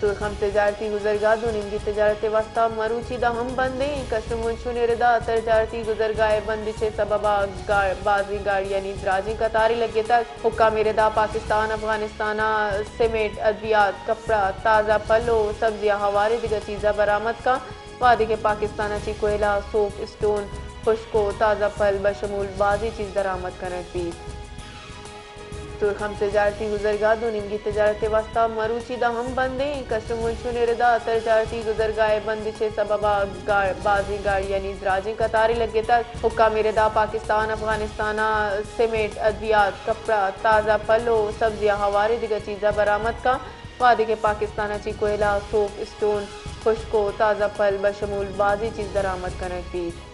تورخم تجارتی گزرگاہ دو نیمگی تجارت ءِ واستہ مروچی داں ہم بند ایں۔ کسٹم ءُ منشون ءِ ردا تجارتی گزرگاہ ءِ بندش ءِ سبب ءَ گا-، بازیں گاڑیانی دراجیں قطارے لگتگ۔ حکام ءِ ردا پاکستان افغانستان ءَ سیمنٹ، ادویات، کپڑا، تازہ پھل ءُ سبزی ءَ ہوار ءَ دگہ چیزاں برآمد کن، وہدے کہ پاکستان ءَ چہ کوئلہ، سوپ، اسٹون، خشک ءُ تازہ پھل بشمول بازیں چیز درآمد کنگ بیت۔ تورخم تجارتی گزرگاہ دو نیمگی تجارت ءِ واستہ مروچی داں ہم بند ایں۔ کسٹم ءُ منشون ءِ ردا تجارتی گزرگاہ ءِ بندش ءِ سبب ءَ گا-، بازیں گاڑیانی دراجیں قطارے لگتگ۔ حکام ءِ ردا پاکستان افغانستان ءَ سیمنٹ، ادویات، کپڑا، تازہ پھل ءُ سبزی ءَ ہوار ءَ دگہ چیزاں برآمد کن، وہدے کہ پاکستان ءَ چہ کوئلہ، سوپ، اسٹون، خشک ءُ تازہ پھل بشمول بازیں چیز درآمد کنگ بیت۔